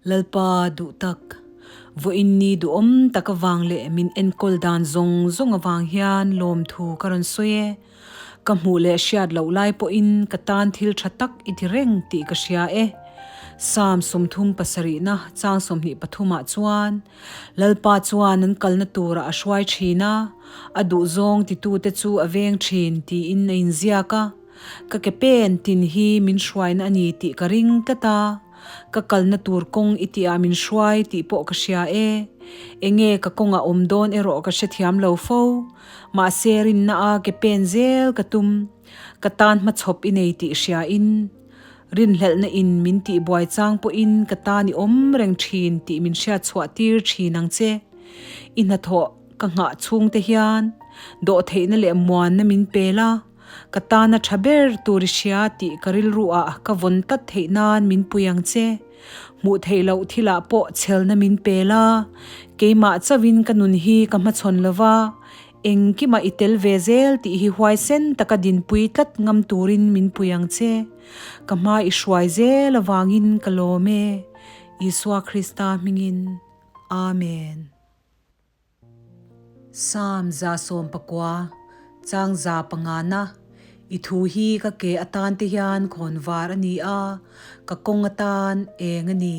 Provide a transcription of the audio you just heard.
Lalpa duh tak, vawiin ni duhawm tak avang leh min enkawl dan zawng zawng avang hian lawmthu ka rawn sawi e. Ka hmuh leh hriat loh lai pawhin ka tan thil tha tak i ti reng tih ka hria e. Psalm 37na chang 23 ah chuan, Lalpa chuan an kalna turah a hruai thin a, a duhzawng titute chu a veng thin tiin a inziak a. Ka ke pen tin hi min hruaina a ni tih ka ring tlat a, ka kalna tur kawng i tihah min hruai tih pawh ka hria e. Enge ka kawngah awm dawn erawh ka hrethiam lo fo. Mahse rinna a ke pen zel ka tum. Ka tan hmachhawp i nei tih hria in, rinhlelhna in min tih buai chang pawhin ka tan i awm reng thin tih min hriatchhuah tir thin ang che. I hnathawh ka nghah chhung te hian dawhtheihna leh muanna min pel a. Ka tana tha ber tur i hria tih ka rilru ah ka vawn tlat theih nan min pui ang che. Hmuh theih loh thilah pawh chhelna min pel a, keimah chauhin ka nun hi ka hmachhawn lo va, engkimah i tel ve zel tih hi huaisen taka dinpui tlat ngam turin min pui ang che. Ka hma i hruai zel avangin ka lawm e. Isua Krista hmingin. Amen. Psalm 119, chang 5 na, I thu hi ka ke atan te hian khawn var a ni a, ka kawng atan eng a ni.